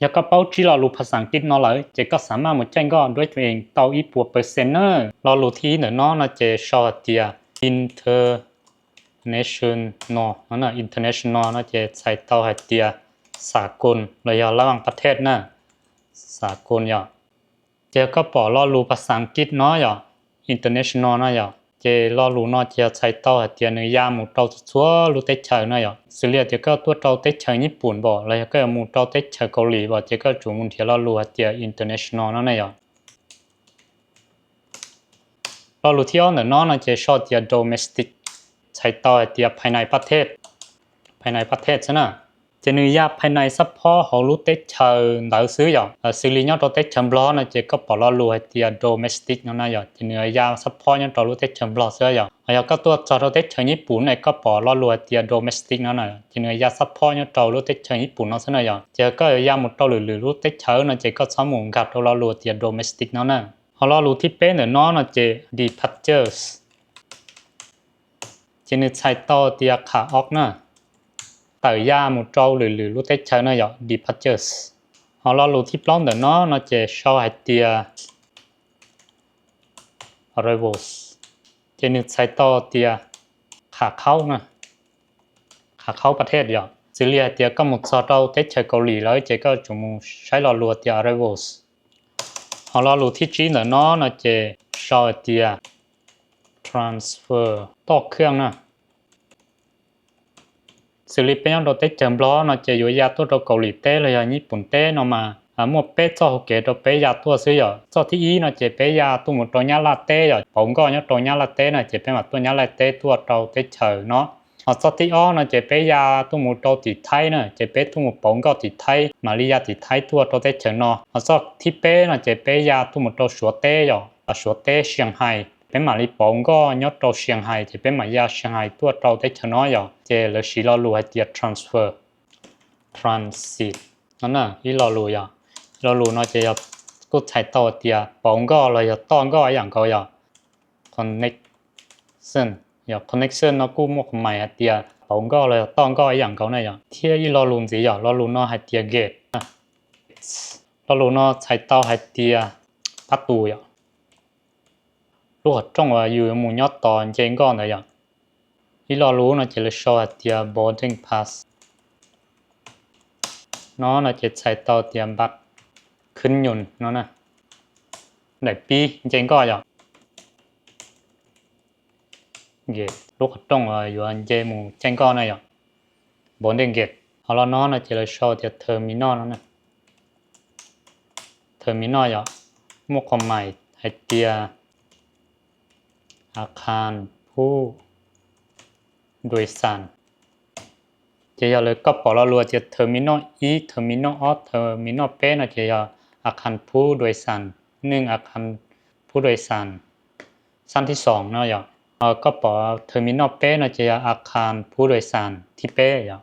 Yog koj paub tsib lo lus phas xas kiv no lawm ces koj xav maj mus caij nkoj duab ceev tau ib puas percent na. Lo lus thib ib ntawm no no ces sau hais tias international no, international no ces txhais tau hais tias xav kun los yog lab vaj pab thej na, xav kun yom. Ces yog koj pom lo lus phas xas kiv no yom, international no yom, ces lo lus no ces yog txhais tau hais tias nws ya mus rau txhua txhua lub teb chaws no yom. Xws li tias koj tuaj rau teb chaws Nyij Pooj npaum los yog koj yuav mus rau teb chaws Kaus Lim npaum ces koj yuav tsum mus nrhiav lo lus hais tias international no ne yom. Lo lus thib ob ntawm no no ces sau tias domestic, txhais tau hais tias phais nais pab thej, phais nais pab thej xwb na. Ces nws ya phais nais xab phob hauv lub teb chaws ntawd xwb yom. Xws li nyob rau teb chaws Nplog no ces koj pom lo lus hais tias domestic no na yom, ces nws ya xab phob nyob rau lub teb chaws Nplog xwb yom. Ho yog koj tuaj txog rau teb chaws Nyij Pooj ne koj pom lo lus hais tias domestic no na, ces nws ya xab phob nyob rau lub teb chaws Nyij Pooj no xwb na yom. Ces koj yuav ya mus rau lwm lwm lub teb chaws no ces koj txhob mus nkag rau lo lus tias domestic no na. Ho lo lus thib peb ntawm no no ces departures, ces nws txhais tau tias qham ob na, tawm ya mus rau lwm lwm lub teb chaws na yom, departures. Ho lo lus thib plaub ntawm no no ces sau hais tias arrivals, ces nws txhais tau tias qham khaub na, qham khaub pab thej yom. Xws li hais tias koj mus txog rau teb chaws Kaus Lim lawm ces koj yuav tsum mus saib lo lus tias arrivals. Ho lo lus thib tsib ntawm no no ces sau hais tias transfer, toj khaj na. Xws li peb nyob rau teb chaws Nplog no ces yuav ya tuaj rau Kaus Lim teb los yog Nyij Pooj teb no mas muaj peb txoj hau kev rau peb ya tuaj xwb yom. Txoj thib ib no ces peb ya tuaj mus rau Nyab Laj teb yom, pauv nkoj nyob rau Nyab Laj teb na ces peb mam tuaj Nyab Laj teb tuaj rau teb chaws no. Ho txoj thib ob no ces peb ya tuaj mus rau tim Thaib na, ces peb tuaj mus pauv nkoj tim Thaib mam li ya tim Thaib tuaj rau teb chaws no. Ho txoj thib peb no ces peb ya tuaj mus rau Suav teb yom, Suav teb Shanghai, peb mam li pauv nkoj nyob rau Shanghai ces peb mam ya Shanghai tuaj rau teb chaws no yom. Ces lawv siv lo lus hais tias transfer, transit no na, ib lo lus yom. Lo lus no ces yog kuj txhais tau tias pauv nkoj los yog toj nkoj ib yam nkaus yom. Connection, yog connection no kuj muaj qhov mais hais tias pauv nkoj los yog toj nkoj ib yam nkaus na yom. Thiab ib lo lus ntxiv yom, lo lus no hais tias gate, lo lus no txhais tau hais tias pab tus yom, lub qhov rooj uas yus mus nyob tos nce nkoj ntawd yom. Ib lo lus no ces lawv sau hais tias boarding pass, no no ces txhais tau tias npab khwb nyoos no na, daim pib nce nkoj yom. Gate, lub qhov rooj uas yuav nce mus caij nkoj na yom, boarding gate. Ho lo no no ces lawv sau tias terminal no na, terminal yom, muaj qhov mais hais tias อาคารผู้โดยสาร ces yog lawv koj pom lo lus tias terminal ib, terminal ob, terminal peb no ces yog อาคารผู้โดยสารหนึ่ง อาคารผู้โดยสาร ชั้นที่สอง no yom. Ho koj pom terminal peb no ces yog อาคารผู้โดยสารที่แปด yom.